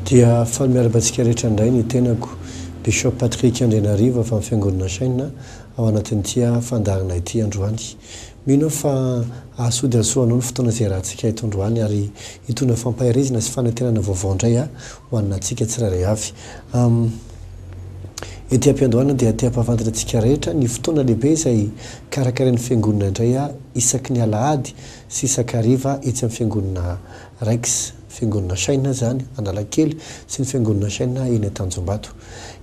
Dia faly miarahaba antsika rehetra indray ny tenako, Bishop Patrick Andrianarivo avy amin'ny Fiangonana Shine ao anatin'ity fandaharana ity androany. Mino aho fa hahasoa dia hahasoa anao ny fotoana izay iarahantsika eto androany ary hitondra fampaherezana sy fanantenana vaovao indray ho antsika tsirairay avy. Ety am-piandohana dia te hampahafantatra antsika rehetra ny fotoana lehibe izay karakarain'ny Fiangonana indray isaky ny alahady sy isan-kariva etsy amin'ny Fiangonana Rex, Fiangonana Shine izany, Analakely, sy ny Fiangonana Shine eny Antanjombato.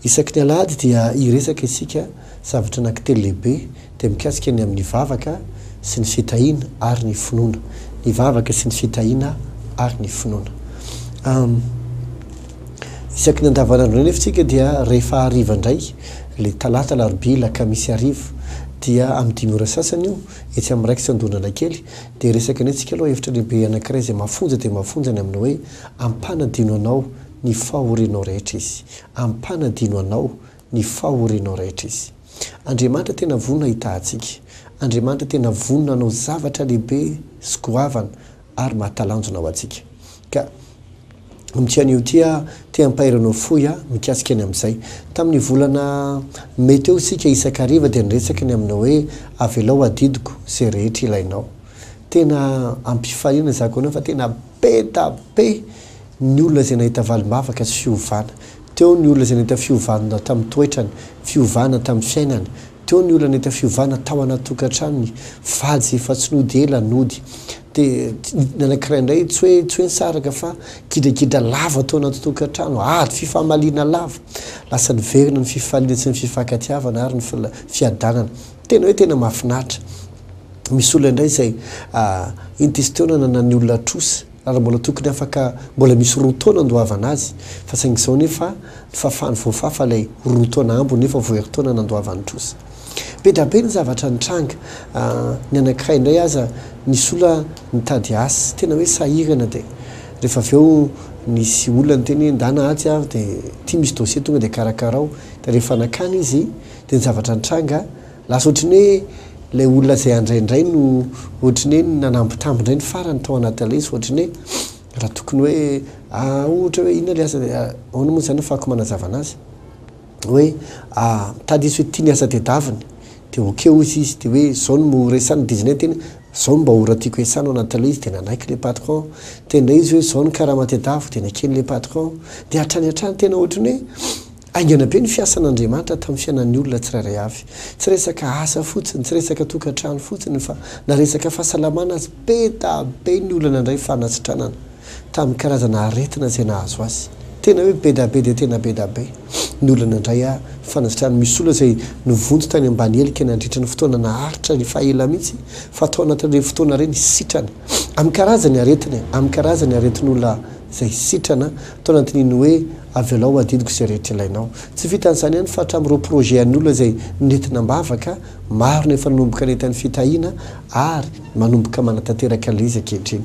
Isaky ny alahady dia hiresaka isika zavatra anankitelo lehibe dia mikasika ny amin'ny vavaka sy ny fitahiana ary ny finoana. Ny vavaka sy ny fitahiana ary ny finoana. Isaky ny andavanandro indray nefa isika dia rehefa hariva indray, ilay talata, alarobia, alakamisy hariva, dia amin'ny dimy ora sasany io, etsy amin'ny Rex Andohan'Anakely, dia hiresaka indray isika aloha hevitra lehibe anankiray izay mafonja dia mafonja ny amin'ny hoe ampanadino anao ny fahorianao rehetra izy. Ampanadino anao ny fahorianao rehetra izy. Andriamanitra tena vonona hitaha antsika. Andriamanitra tena vonona hanao zavatra lehibe sy goavana ary mahatalanjona ho antsika. Ka amin'ity anio ity aho te hampahery anao fohy aho mikasika ny amin'izay. Tamin'ny volana mey teo isika isan-kariva dia niresaka ny amin'ny hoe avelao adidiko izay rehetra ilainao. Tena ampifaliana zako anao fa tena be da be ny olona izay nahita valim-bavaka sy fiovana. Teo ny olona izay nahita fiovana tamin'ny toetrany, fiovana tamin'ny fiainany. Teo ny olona nahita fiovana tao anaty tokantranony, vady efa tsy nody ela nody. Dia ny anankiray indray tsy hoe tsy hoe nisaraka fa gidragidra lava tao anaty tokantrano, ady, fifamaliana lava. Lasa niverina ny fifaliana sy ny fifankatiavana ary ny fiadanana. Tena hoe tena mahafinaritra. Misy olona indray izay inty izy teo nanana ny olona trosa ary mbola tokony afaka mbola misy roa taona andoavana azy fa saingy izao nefa ny fafany voafafa ilay roa taona ambiny nefa vao herintaona nandoavany trosa. Be dia be ny zavatra nitranga, ny anankiray indray aza nisy olona nitady asa, tena hoe sahirana dia rehefa avy eo nisy olona niteny hoe ndana atsy aho dia ity misy dossier tonga dia karakarao, dia rehefa nakany izy dia ny zavatra nitranga lasa ohatran'ny hoe ilay olona izay handray indray no ohatran'ny hoe nanambitamby indray ny farany tao anatin'ilay izy fa ohatran'ny hoe raha tokony hoe ohatra hoe inona ilay asa ahoana moa izany ahafahako manazava anazy hoe mitady izy hoe ity ny asa tedaviny dia ok hozy izy dia hoe izao no mora iasana dia izy indray niteny izao no mba ora tiako iasana ao anatin'ilay izy dia nanaiky ilay patron dia indray izy hoe izao ny karama tedaviko dia neken'ilay patron dia hatrany hatrany tena ohatran'ny hoe Haingana be ny fiasan'Andriamanitra tamin'ny fiainan'ny olona tsirairay avy. Tsy resaka asa fotsiny, tsy resaka tokantrano fotsiny fa na resaka fahasalamana aza, be da be ny olona nandray fanasitranana tamin'ny karazana aretina izay nahazo azy. Tena hoe be da be dia tena be da be ny olona nandray fanasitranana. Misy olona izay novonjy tany ambany helika nandritra ny fotoana naharitra efa ela mihitsy fa tao anatin'ireny fotoana ireny sitrana amin'ny karazany aretina e, amin'ny karazany aretin'olona izay sitrana tao anatin'iny hoe avelao adidiko izay rehetra ilainao. Tsy vitan'izany ihany fa hatramin'ireo projet an'ny olona izay nentina am-bavaka, maro no efa nanomboka nahita ny fitahiana ary manomboka manatanteraka an'ilay izy ankehitriny.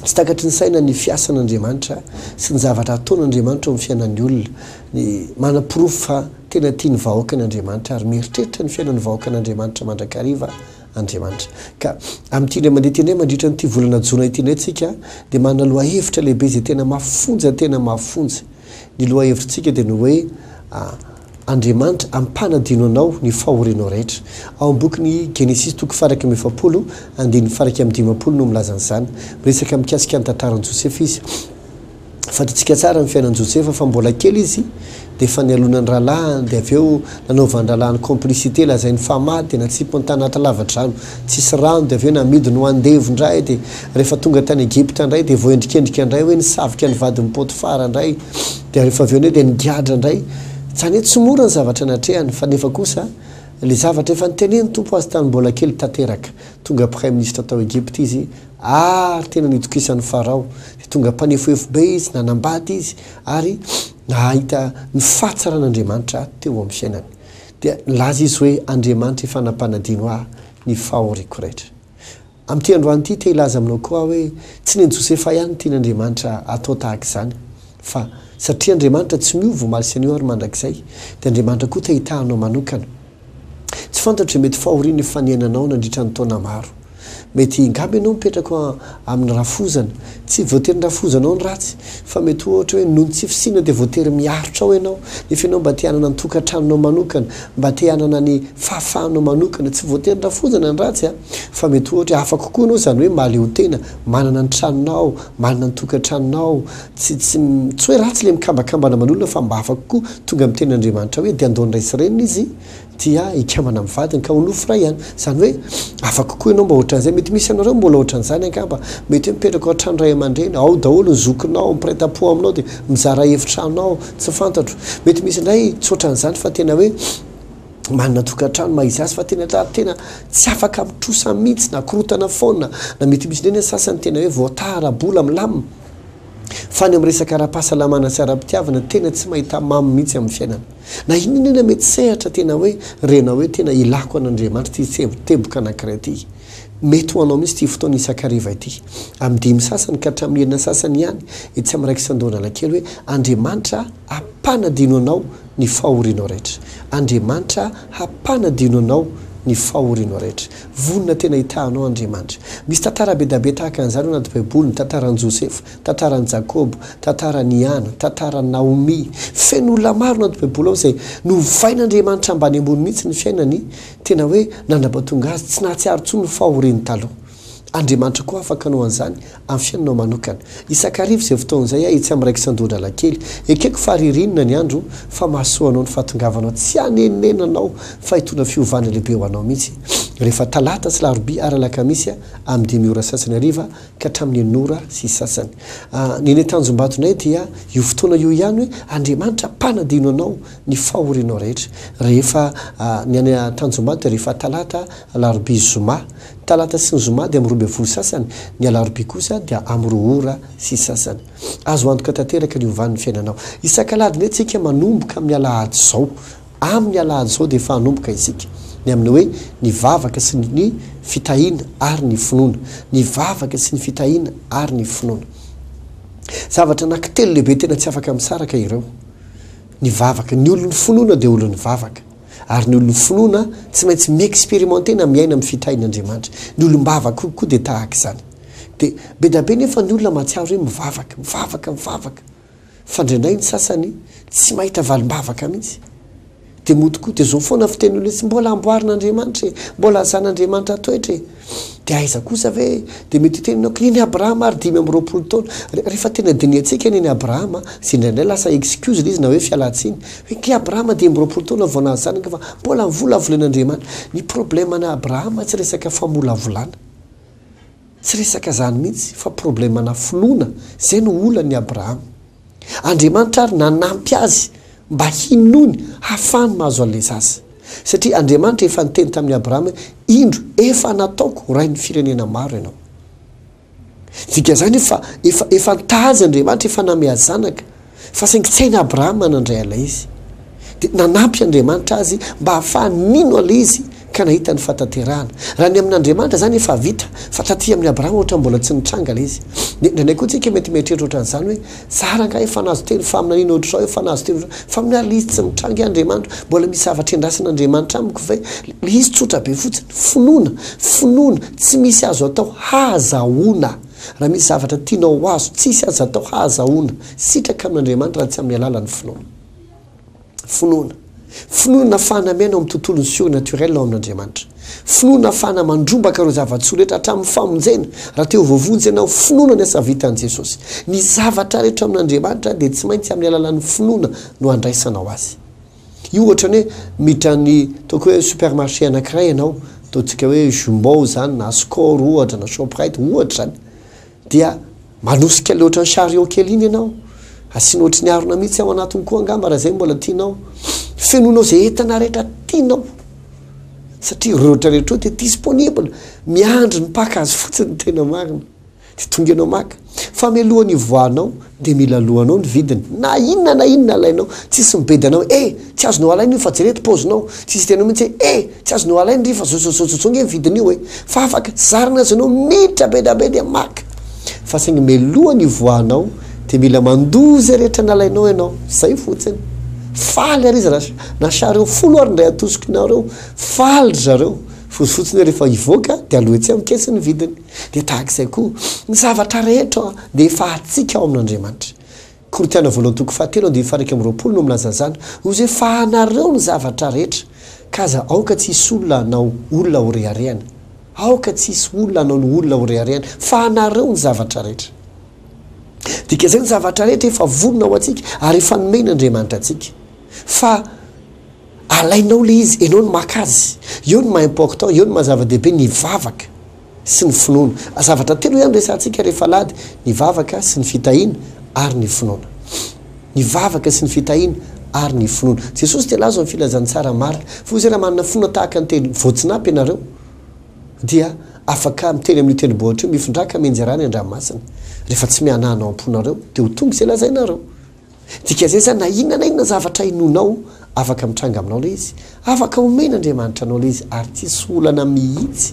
Tsy takatry ny saina ny fiasan'Andriamanitra sy ny zavatra ataon'Andriamanitra eo amin'ny fiainan'ny olona. Ny manaporofo fa tena tia ny vahoakany Andriamanitra ary mieritreritra ny fiainan'ny vahoakan'Andriamanitra mandrakariva Andriamanitra. Ka amin'ity indray mandeha ity indray, mandritra an'ity volana jona ity indray tsika dia manana lohahevitra lehibe izay tena mafonja tena mafonja. Ny lohahevitritsika dia ny hoe Andriamanitra ampanadino anao ny fahorianao rehetra. Ao amin'ny bokin'ny Genesisy toko faha 41 andininy faha 51 no milaza an'izany. Miresaka mikasika ny tantaran'i Josefa izy. Fantatsika tsara ny fiainan'i Josefa fa mbola kely izy dia efa nialona ny rahalahiny dia avy eo nanaovan'ny rahalahiny complicité lazainy fa maty dia natsipiny tanaty lavadrano tsisy rano dia avy eo namidiny ho andevo indray dia rehefa tonga tany Egypta indray dia voaendrikendrika indray hoe nisavika ny vadin'i Potifara indray dia rehefa avy eo indray dia nigadra indray izany hoe tsy mora ny zavatra natrehany fa nefa kosa ilay zavatra efa nitenenin'ny Tompo azy tany mbola kely tanteraka tonga praiminisitra tao Egypta izy Ary tena nitokisan'i Farao. Dia tonga mpanefoefo be izy, nanambady izy, ary nahita ny fahatsaran'Andriamanitra teo amin'ny fiainany. Dia nilaza izy hoe, Andriamanitra efa nampanadino ahy ny fahoriako rehetra. Amin'ity androany ity, te hilaza aminao koa aho hoe, tsy ny an'i Josefa ihany no tian'Andriamanitra hatao tahaka izany, fa satria Andriamanitra tsy miova omaly sy anio ary mandrakizay, dia Andriamanitra koa te hitaha anao manokana. Tsy fantatro izay mety fahoriana efa niainanao nandritra ny taona maro. Mety ngamba ianao mipetraka amin'ny rafozana. Tsy voatery ny rafozanao no ratsy, fa mety ho ohatra hoe noho ny tsy fisiana dia voatery miaritra ao ianao, nefa ianao mba te hanana ny tokantranonao manokana, mba te hanana ny fahafahanao manokana. Tsy voatery ny rafozana no ratsy a! Fa mety ho ohatra hoe hafa kokoa ianao, izany hoe mahaleotena, manana ny tranonao, manana ny tokantranonao, tsy tsy tsy hoe ratsy ilay mikambakambana aman'olona fa mba hafa kokoa, tonga amin'ny tenin'Andriamanitra hoe dia handao ny ray sy reniny izy, dia hikambana amin'ny vadiny ka ho nofo iray ihany. Izany hoe hafa kokoa ianao mba ohatran'izay. Mety misy anareo mbola ohatran'izany angamba. Mety hoe mipetraka ao an-trano ray aman-dreny, ao daholo ny zokinao, mpiray tampo aminao dia mizara efitrano ao, tsy fantatro. Mety misy indray tsy ohatran'izany fa tena hoe manana tokantrano maha izy azy fa tena tena tsy afaka mitrosa mihitsy na korontana foana, na mety misy indray ny sasany tena hoe voataha ara-bola milamina. Fa ny amin'ny resaka ara-pahasalamana sy ara-pitiavana tena tsy mahita mamy mihitsy amin'ny fiainana. Na inona inona mety sehatra tena hoe renao hoe tena ilako an'Andriamanitra ity teboka anankiray ity. Mety ho anao mihitsy ity fotoana isan-kariva ity. Amin'ny dimy sasany ka hatramin'ny enina sasany ihany etsy amin'ny Raiksandohan'Analakely hoe Andriamanitra hampanadino anao ny fahorianao rehetra. Andriamanitra hampanadino anao ny fahorianao rehetra. Vonona tena hitaha anao Andriamanitra. Misy tantara bedabe tahaka an'izany ao anaty Baiboly, ny tantaran'i Josefa, tantaran'i Jakoba, tantaran'i Ana, tantaran'i Naomy. Feno olona maro anaty Baiboly ao izay novain'Andriamanitra ambany ambony mihitsy ny fiainany, tena hoe nandrapatonga azy tsy nahatsiaro intsony ny fahoriany taloha. Andriamanitra koa afaka hanao an'izany amin'ny fiainanao manokana. Isan-kariva izay fotoana izay aho etsy amin'ny Raiksandohandralakely. Ekeko fa ririnina ny andro fa mahasoa anao ny fahatongavanao. Tsy hanenenanao fa hitondra fiovana lehibe ho anao mihitsy. Rehefa talata sy larobia ary alakamisy amin'ny dimy ora sasany hariva ka hatramin'ny enina ora sy sasany. Ny eny Tanjombato indray dia io fotoana io ihany hoe Andriamanitra mpanadino anao ny fahorianao rehetra. Rehefa ny any Tanjombato dia rehefa talata, alarobia, zoma. Talata sy ny zoma dia amin'ny 12 sasany, ny alarobia kosa dia amin'ny roa ora sy sasany. Azo antoka tanteraka ny hovan'ny fiainanao. Isak'alahady indray tsika manomboka amin'ny alahady izao. Amin'ny alahady izao dia efa hanomboka isika. Ny amin'ny hoe ny vavaka sy ny fitahiana ary ny finoana. Ny vavaka sy ny fitahiana ary ny finoana. Zavatra anankitelo lehibe tena tsy afaka misaraka ireo. Ny vavaka. Ny olon'ny finoana dia olon'ny vavaka. Ary ny olon'ny finoana tsy maintsy mi-experimenter na miaina amin'ny fitahian'Andriamanitra. Ny olom-bavaka koa dia tahaka izany. Dia be dia be nefa ny olona mahatsiaro hoe mivavaka, mivavaka, mivavaka. Fa indraindray ny sasany tsy mahita valim-bavaka mihitsy. Dia mody koa, dia izao foana fitenin'ny olona hoe tsy mbola amboarin'Andriamanitra e, mbola hazan'Andriamanitra toetra e. Dia aiza kosa ve? Dia mety hiteny ianao, neny Abrahama ary 25 taona. Rehefa tena dinihantsika neny Abrahama, izay indraindray lasa excuse ilay izy na hoe fialan-tsiny, hoe kay Abrahama 25 taona vao nahazo zanaka fa mbola novolavolen'Andriamanitra. Ny problème-n'i Abrahama tsy resaka famolavolana. Tsy resaka izany mihitsy fa problème-na finoana. Izay no olan'i Abrahama. Andriamanitra ary nanampy azy mba hinoany hahafahany mahazo an'ilay zaza. Satria Andriamanitra efa niteny tamin'i Abrahama hoe, Indro, efa nataoko ho rain'ny firenena maro ianao. Dikan'izany fa efa, efa nitaha azy Andriamanitra, efa namehy azy zanaka. Fa saingy tsy hain'i Abrahama nandray an'ilay izy. Dia nanampy Andriamanitra azy mba hahafahany nino an'ilay izy ka nahita ny fahatanterahana. Raha ny amin'Andriamanitra izany efa vita, fa taty amin'i Abrahama ohatran'ny mbola tsy nitranga ilay izy. Dia indraindray koa tsika mety mieritreritra ohatran'izany hoe, za rangahy efa nahazo teny faminaniana ohatr'izao, efa nahazo teny ohatr'izao, fa aminà ilay izy tsy mitranga e Andriamanitra, mbola misy zavatra endrasan'Andriamanitra amiko ve? Ilay izy tsotra be fotsiny, finoana, finoana, tsy misy azo atao hahazahoana. Raha misy zavatra tianao ho azo, tsisy azo atao hahazahoana sitraka amin'Andriamanitra raha tsy amin'ny alalan'ny finoana. Finoana. Finoana ahafahana miaina ao amin'ny tontolon'ny surnaturel ao amin'Andriamanitra. Finoana ahafahana mandrombaka ireo zava-tsoa rehetra hatramin'ny famonjena. Raha te ho voavonjy ianao, finoana ny asa vitan'i Jesosy. Ny zavatra rehetra amin'Andriamanitra dia tsy maintsy amin'ny alalan'ny finoana no andraisanao azy. Io ohatran'ny hoe miditra ny ataoko hoe supermarché anankiray ianao, ataontsika hoe Jumbo izany na Score ohatra na Shoprite ohatra izany. Dia manosika ilay ohatran'ny chariot kely iny ianao, asiana ohatry ny harona mihitsy ao anatiny koa angamba raha izay mbola tianao. Fenoinao izay entana rehetra tianao. Satria ireo rehetra rehetra ireo dia disponible, miandry ny mpaka azy fotsiny ny tena marina. Dia tonga ianao maka. Fa mialohan'ny hivoahanao dia mila alohanao ny vidiny. Na inona na inona alainao, tsisy mibedy anao hoe eh! Tsy azonao alaina io fa jereo eto paozinao. Tsisy hiteny mihitsy hoe eh! Tsy azonao alaina ry fa zao zao zao zao nge ny vidin'io e! Fa afaka zarina azy ianao miditra be da be dia maka. Fa saingy mialohan'ny hivoahanao dia mila mandoa izay rehetra nalainao ianao. Zay fotsiny. Faly ary izy raha na chariot folo ary indray atosikinareo. Faly ry zareo. Fotsy fotsiny hoe rehefa hivoaka dia aloha etsy amin'ny caisse ny vidiny. Dia tahaka izay koa, ny zavatra rehetra dia efa antsika ao amin'Andriamanitra. Korintiana voalohany toko fahatelo andininy faha 21 no milaza an'izany, hoy izy hoe fa anareo ny zavatra rehetra, ka aza aoka tsy hisy olona hanao olona ho reharehana. Aoka tsy hisy olona hanao ny olona ho reharehana, fa anareo ny zavatra rehetra. Dikan'izay ny zavatra rehetra efa vonona ho antsika ary efa nomen'Andriamanitra antsika. Fa alainao ilay izy, ianao no maka azy. Eo no maha important, eo no maha zava-dehibe ny vavaka sy ny finoana. Zavatra telo ihany resahantsika rehefa alahady, ny vavaka sy ny fitahiana ary ny finoana. Ny vavaka sy ny fitahiana ary ny finoana. Jesosy dia lazo amin'ny filazantsara marina. Fa hoy izy raha manana finoana tahaka ny teny voatsinapy ianareo dia afaka miteny amin'io tendrombohitra io, mifindrà ka mianjerà any an-dranomasina. Rehefa tsy mihanahana ao am-ponareo dia ho tonga izay lazainareo. Dikan'izay izany na inona na inona zavatra inoanao, afaka mitranga aminao ilay izy. Afaka omen'Andriamanitra anao ilay izy ary tsisy olana mihitsy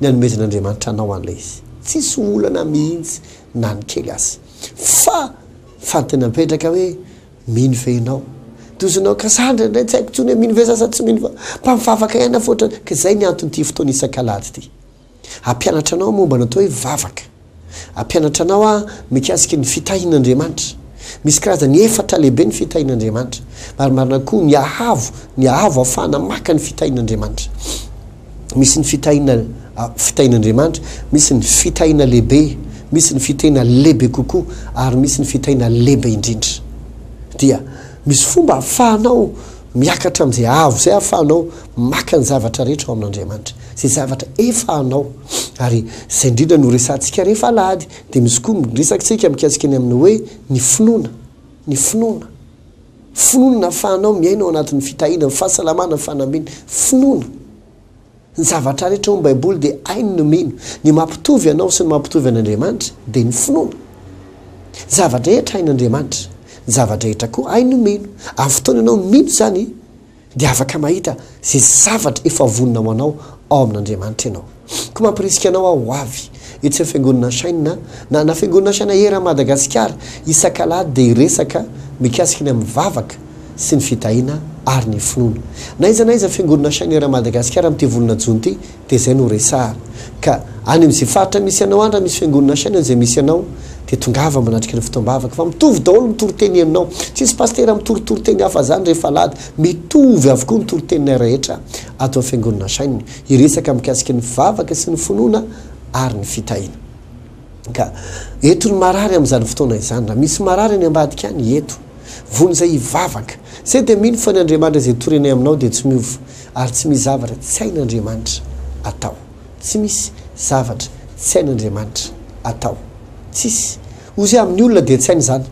ny anomezan'Andriamanitra anao an'ilay izy. Tsisy olana mihitsy na ny kely aza. Fa fantany apetraka hoe mino ve ianao? Dozonao ka za indraindray tsy haiko intsony hoe mino ve za sa tsy mino fa mba mivavaka ihany aho fa ohatran'ny, ka izay ny anton'ity fotoana isak'alahady ity. Hampianatra anao momba ny atao hoe vavaka. Hampianatra anao aho mikasika ny fitahian'Andriamanitra. Misy karazany efatra lehibe ny fitahian'Andriamanitra. Marimarina koa ny ahavo, ny ahavo ahafahana maka ny fitahian'Andriamanitra. Misy ny fitahiana fitahian'Andriamanitra, misy ny fitahiana lehibe, misy ny fitahiana lehibe kokoa ary misy ny fitahiana lehibe indrindra. Dia misy fomba ahafahanao miakatra amin'izay avo izay ahafahanao maka ny zavatra rehetra ao amin'Andriamanitra. Izay zavatra efa anao. Ary izay indrindra no resahantsika rehefa alahady. Dia misy koa miresaka isika mikasika ny amin'ny hoe ny finoana. Ny finoana. Finoana no ahafahanao miaina ao anatin'ny fitahiana, ny fahasalamana, ny fanambina. Finoana. Ny zavatra rehetra ao amin'ny Baiboly dia hainy ny mino. Ny mampitovy anao sy ny mampitovy an'Andriamanitra dia ny finoana. Ny zava-drehetra hain'Andriamanitra. Ny zava-drehetra koa hainy ny mino. Amin'ny fotoana ianao mino izany, dia afaka mahita izay zavatra efa vonona ho anao ao amin'Andriamanitra ianao. Koa mampirisika anao aho ho avy etsy amin'ny Fiangonana Shine na na Fiangonana Shine eran'i Madagasikara isak'alahady dia hiresaka mikasika ny amin'ny vavaka sy ny fitahiana ary ny finoana. Na aiza na aiza Fiangonana Shine eran'i Madagasikara amin'ity volana jona ity dia izay no resahana. Ka any amin'izay faritra misy anao any raha misy fiangonana chaîne izay misy anao dia tongava manatrika ny fotoam-bavaka fa mitovy daholo ny toriteny henonao. Tsisy pasitera mitory toriteny hafa zany rehefa alahady. Mitovy avokoa ny toriteninay rehetra ato amin'ny fiangonana chaîne. Hiresaka mikasika ny vavaka sy ny finoana ary ny fitahiana. Ka eto ny marary amin'izany fotoana izany. Raha misy marary any ambadika any, eto. Vonona izay hivavaka. Zay dia mino fa ny Andriamanitra izay torianay aminao dia tsy miova. Ary tsy misy zavatra tsy hain'Andriamanitra atao. Tsy misy zavatra tsy hain'Andriamanitra atao. Tsisy. Hozy hoe amin'ny olona dia tsy hainy izany,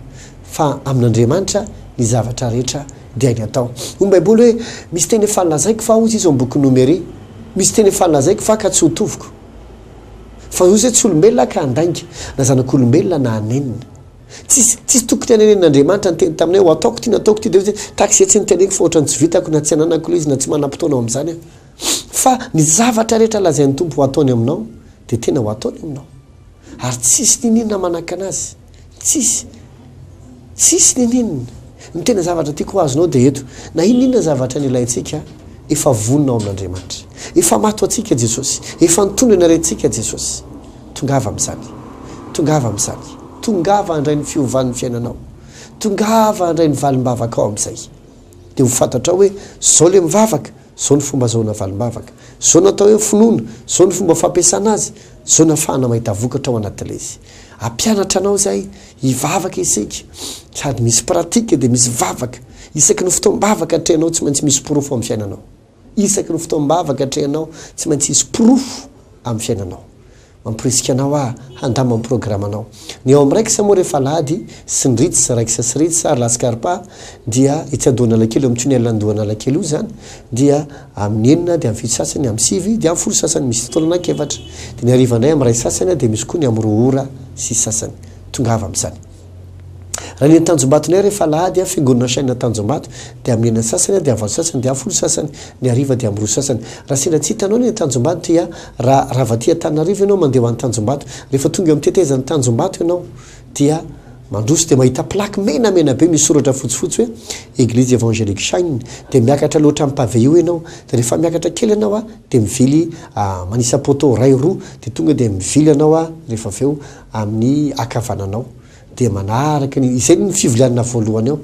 fa amin'Andriamanitra ny zavatra rehetra dia hainy atao. Hoy ny Baiboly hoe, Misy teny efa nolazaiko fa, hozy izy ao amin'ny bokin'ny Nomery, misy teny efa nolazaiko fa ka tsy hotoviko. Fa hozy hoe tsy olombelona aho ka handainga, na zanak'olombelona na hanenina. Tsisy, tsisy tokony hanenen'Andriamanitra niteny taminay ho ataoko ity na ataoko ity dia hoe tahaka izay tsy niteneniko fa ohatran'ny tsy vitako na tsy ananako ilay izy na tsy manam-potoana ao amin'izany aho. Fa ny zavatra rehetra lazain'ny Tompo ho ataony aminao dia tena ho ataony aminao. Ary tsisy niniana manakana azy. Tsisy. Tsisy niniana. Ny tena zavatra tiako ho azonao dia eto. Na inona inona zavatra nilaintsika, efa vonona ao amin'Andriamanitra. Efa maty ho antsika Jesosy. Efa nitondra ny aretintsika Jesosy. Tongava amin'izany. Tongava amin'izany. Tongava handray ny fiovan'ny fiainanao. Tongava handray ny valim-bavakao amin'izay. Dia ho fantatrao hoe izao ilay mivavaka, izao ny fomba azahoana valim-bavaka. Izao no atao hoe finoana, izao ny fomba fampiasana azy, izao no ahafahana mahita vokatra ao anatin'ilay izy. Hampianatra anao izay, hivavaka isika. Sady misy pratique dia misy vavaka. Isaky ny fotoam-bavaka atrehinao tsy maintsy misy porofo amin'ny fiainanao. Isaky ny fotoam-bavaka atrehinao, tsy maintsy hisy porofo amin'ny fiainanao. Mamporisika anao aho handamina ny programanao. Ny ao amin'ny Rex moa rehefa alahady sy ny Ritz, Rex sy Ritz ary La Scarpa dia etsy Andohanalakely eo amin'ny tunnel Andohanalakely io izany dia amin'ny enina dia amin'ny fito sasany, amin'ny sivy dia amin'ny folo sasany misy fotoana anankiefatra. Dia ny hariva indray amin'ny iray sasany dia misy koa ny amin'ny roa ora sy sasany. Tongava amin'izany. Raha ny eny Tanjombato indray rehefa alahady a, fiangonana chaîne Tanjombato, dia amin'ny enina sasany dia amin'ny valo sasany dia amin'ny folo sasany, ny hariva dia amin'ny roa sasany. Raha sendra tsy hitanao ny eny Tanjombato dia raha raha avy aty Antananarivo ianao mandeha ho any Tanjombato, rehefa tonga eo amin'ny tetezan'i Tanjombato ianao dia. Mandroso dia mahita plaque menamena be misy soratra fotsifotsy hoe Eglise Evangelique Shine. Dia miakatra loatra amin'ny pavé io ianao. Dia rehefa miakatra kely ianao a, dia mivily manisa poteau iray roa dia tonga dia mivily ianao a rehefa avy eo amin'ny ankavananao. Dia manaraka ny, izay ny fivilianana voalohany ao.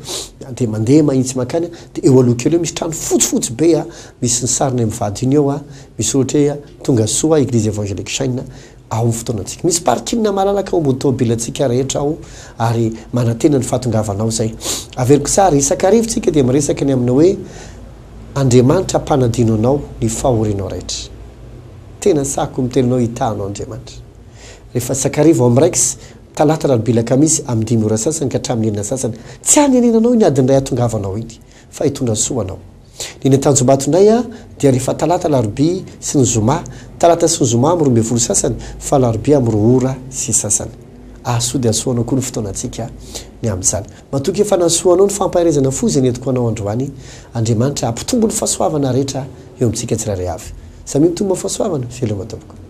Dia mandeha mahitsy mankany dia eo aloha kely eo misy trano fotsifotsy be a, misy ny sarinay mivady iny eo a, misy soratra hoe Tonga soa Eglise Evangelique Shine. Ao ny fotoanantsika. Misy parking malalaka ao ambony tomobilantsika rehetra ao ary manantena ny fahatongavanao izay. Averiko tsara, isan-kariva tsika dia miresaka ny amin'ny hoe Andriamanitra hampanadino anao ny fahorianao rehetra. Tena sahako miteny anao hitaha anao Andriamanitra. Rehefa isan-kariva ao amin'ny Rex, talata, alarobia, alakamisy, amin'ny dimy ora sasany ka hatramin'ny enina sasany. Tsy hanenenanao iny adiny iray hahatongavanao iny fa hitondra soa anao. Ny eny Antanjombato indray dia rehefa talata, alarobia sy ny zoma. Talata sy ny zoma amin'ny 12 sasany fa alarobia amin'ny roa ora sy sasany. Ahasoa dia hahasoa anao koa ny fotoanantsika ny amin'izany. Matoky efa nahasoa anao ny fampaherezana fo izay nentiko anao androany. Andriamanitra hampitombo ny fahasoavana rehetra eo amintsika tsirairay avy. Samia mitombo amin'ny fahasoavana. Veloma tompoko.